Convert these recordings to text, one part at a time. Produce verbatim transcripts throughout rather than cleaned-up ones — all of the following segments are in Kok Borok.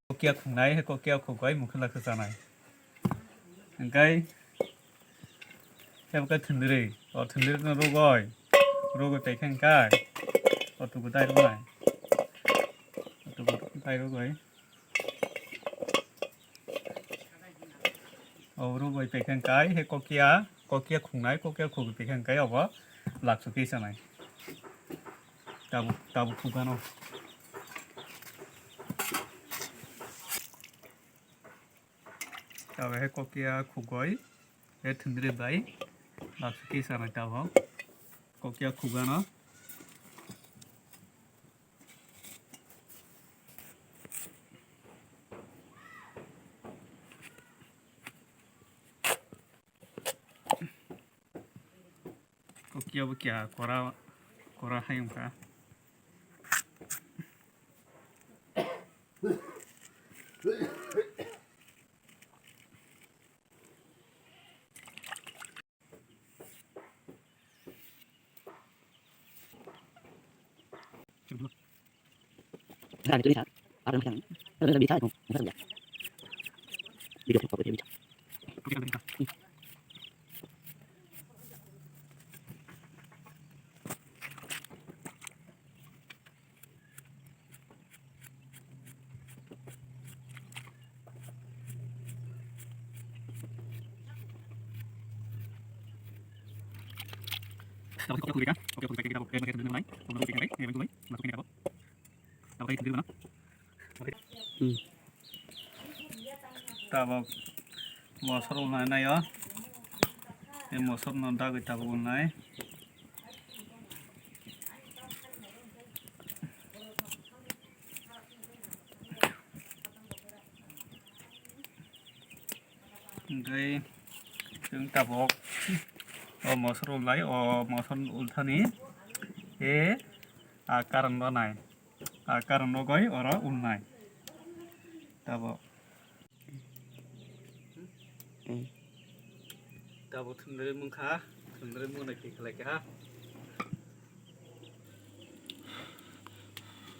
Kokia khungnai, he kokia khugoi mukhe lakhe chanai. Hingkai, kebo khe thundri, o thundri no rugoi, rugoi paikhe hingkai, o tugu dai rugnai, o tugu dai rugoi. O rugoi paikhe hingkai, he kokia, kokia khungnai, kokia khugoi paikhe hingkai obo lakhe chanai. Tabuk, tabuk khugano. Tabuk he kokia khugoi, he thundri bai, lakhe chanai tabuk. Kokia khugano. Kokia bo kya kora, kora hai wngkha. Hmm. Tabuk mosor ulnai naio. Tei mosor no dagwi tabuk ulnai. Hingke chwng tabuk o mosor ulnai, o mosor ulthani e a karon rwnai, a karon rwgwi oro ulnai tabuk. Tabuk thwngwi mungkha, thwngwi mungna khe khlai kha.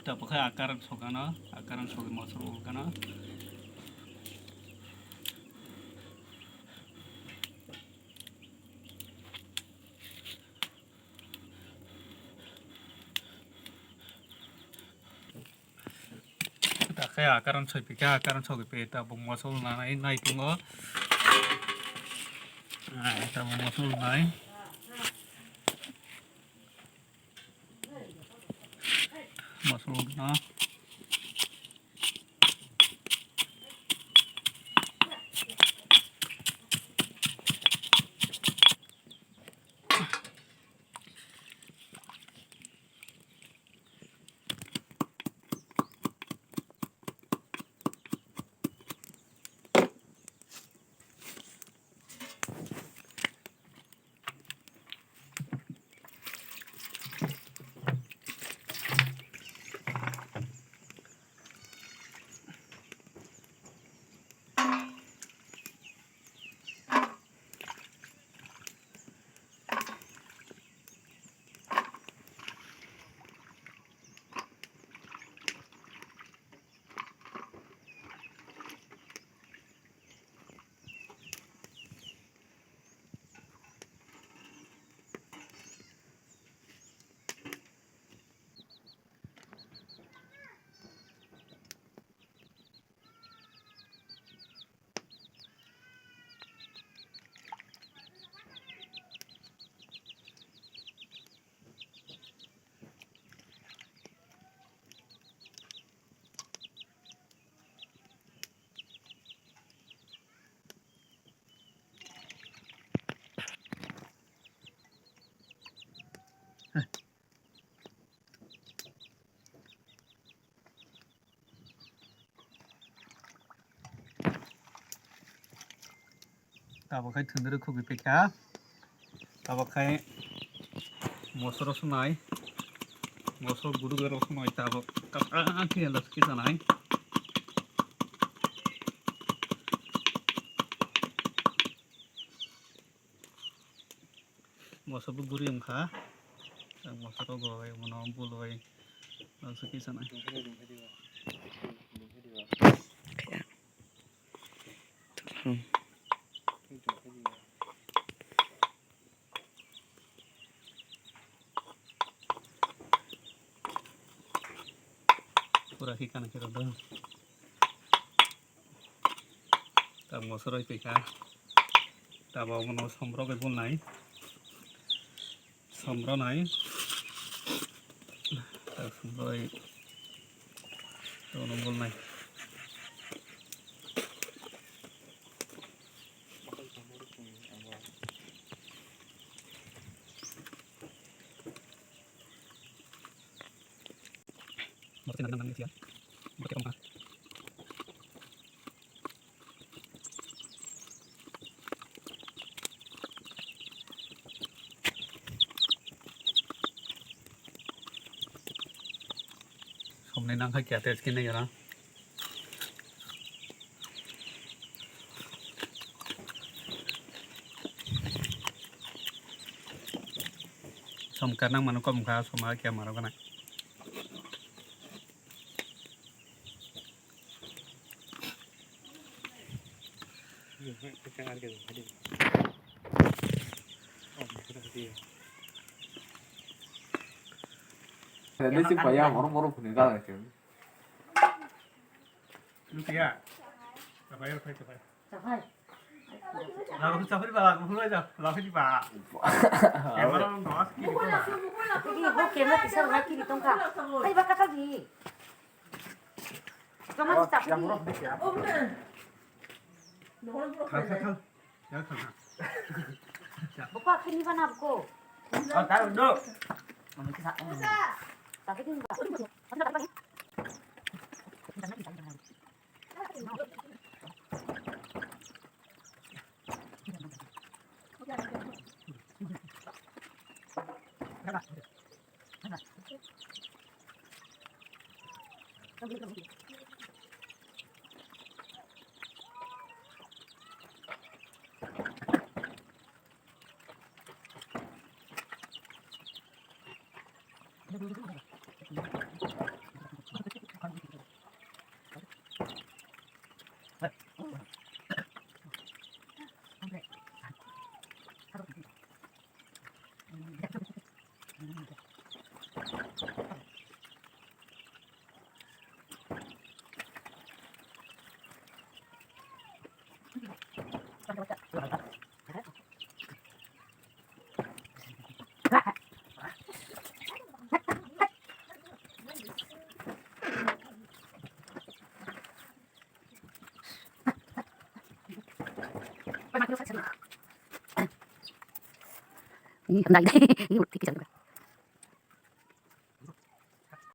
Tabuk khe a karon sokano, a karon sogwi mosor ulkano. Dakhe a karon soi pika, a karon sogwi pe tabuk mosol nanai nai tongo. Ai, tabuk mosol nai. Mosol no. Tabuk khai thwndwrwi khugwi phaikha. Tabuk khai mosoro swnai. Mosoro guru guru swnai tabuk. Kaka khe laski sanai. Moso bo guri wngkha. Moso rok bo bai mano bul bai. Moso kisa nai. Pura khe kana khe rwdo. Ta moso roi twi kha. Ta bo bono somrok bai bulnai. Somrok nai. Ta somroi. Bono bulnai. Morte nang nang sia. Morte kong kha. Somni nang kha kya test kini gara. Som karnang mano kom kha, som ha kya maro kana. Ini sih payah, moro-moro punya kan, kan. Lucia. Rafael, Rafael, Rafael. Rafael. Lagu chapri ba, lagu hulai ja, lagu di ba. Camera on dos kiri to ba. Ini ho camera tisar na kiri tongka. Hai ba kata di. Kamu Oh, chapri. Yang roh deh ya. Thang, thang, thang. Yang thang, thang. Buka kini ba na buko. Oh, taruh dulu. Tapi ini ba. Ini, ini, ini, ini,